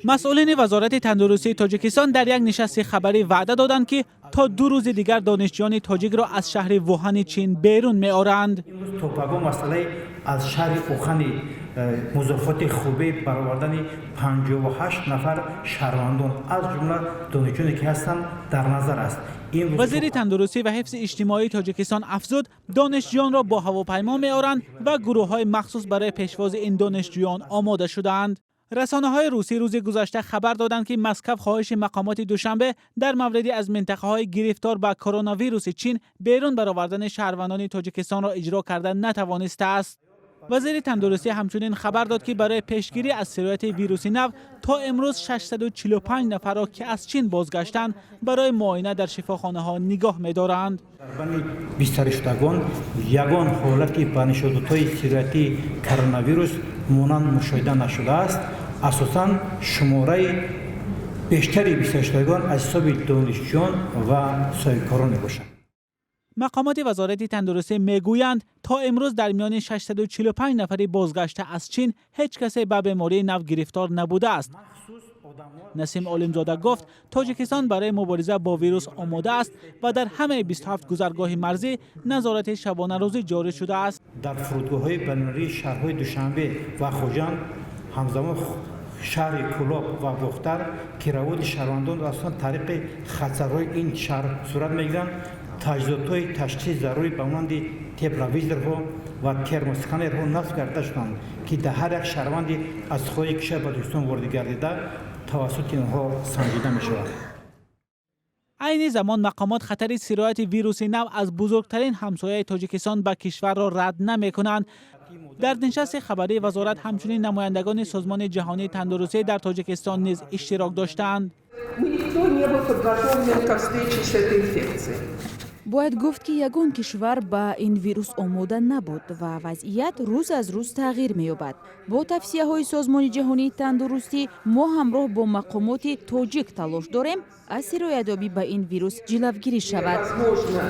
Масъулини Вазорати тандурустии Тоҷикистон дар як нишасти хабарӣ ваъда доданд, ки то 2 рӯзи дигар донишҷӯёни тоҷикро аз шаҳри Вуҳани Чин берун меоранд. Имрӯз то пагоҳ масъалаи аз шаҳри Ухани музофоти Хубей баровардани 58 нафар шаҳрвандон, аз ҷумла донишҷӯёне ки ҳастанд, дар назар аст. Вазири тандурустӣ ва ҳифзи иҷтимоии Тоҷикистон афзуд, донишҷӯёнро бо ҳавопаймо меоранд ва гурӯҳҳои махсус барои пешвози ин донишҷӯён омода шудаанд. Расонаҳои русӣ рӯзи гузашта хабар доданд, ки Москав хоҳиши мақомоти Душанбе дар мавриди аз минтақаҳои гирифтор ба коронавируси Чин берун баровардани шаҳрвандони Тоҷикистонро иҷро карда натавонистааст. Вазири тандурустӣ ҳамчунин хабар дод, ки барои пешгирӣ аз сирояти вируси нав то имрӯз 645 нафарро, ки аз Чин бозгаштанд, барои муоина дар шифохонаҳо нигоҳ медоранд. Дар байни бистаришудагон ягон ҳолати ба нишондодҳои сироятии коронавирус монанд мушоҳида нашудааст. Асосан шумораи бештари бистаришудагон аз ҳисоби донишҷӯён ва соҳибкорон мебошанд. Мақомоти Вазорати тандурустӣ мегӯянд, то имрӯз дар миёни 645 нафари бозгашта аз Чин ҳеҷ касе ба бемории нав гирифтор набудааст. Насим Олимзода гуфт, Тоҷикистон барои мубориза бо вирус омода аст ва дар ҳамаи 27 гузаргоҳи марзӣ назорати шабонарӯзӣ ҷорӣ шудааст. Дар фурудгоҳҳои байналмилалии шаҳрҳои Душанбе ва Хуҷанд, ҳамзамон шаҳри Кӯлоб ва Бохтар, ки раводи шаҳрвандон асосан тариқи хатсайрҳои ин шаҳр сурат мегиранд, таҷҳизотҳои ташхиси зарурӣ ба монанди тепловизорҳо ва термосканерҳо насб карда шуданд, ки дар ҳар як шаҳрванди аз хориҷи кишвар ба Тоҷикистон ворид гардида тавассути онҳо санҷида мешавад. Айни замон мақомот хатари сирояти вируси нав аз бузургтарин ҳамсояи Тоҷикистон ба кишварро рад намекунанд. Дар нишасти хабарии вазорат ҳамчунин намояндагони Созмони ҷаҳонии тандурустӣ дар Тоҷикистон низ иштирок доштаанд. Никто не был подготовлен ко встрече с этой инфекцией. Бояд гуфт, ки ягон кишвар ба ин вирус омода набуд ва вазъият рӯз аз рӯз тағйир меёбад. Бо тавсияҳои Созмони ҷаҳонии тандурустӣ мо ҳамроҳ бо мақомоти тоҷик талош дорем, аз сироятёбӣ ба ин вирус ҷилавгирӣ шавад. Возможно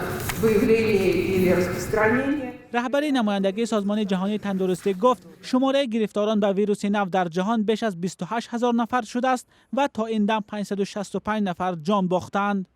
выявление или распространение. Раҳбари намояндагии Созмони ҷаҳонии тандурустӣ гуфт, шумораи гирифторон ба вируси нав дар ҷаҳон беш аз 28 ҳазор нафар шудааст ва то ин дам 565 нафар ҷон бохтаанд.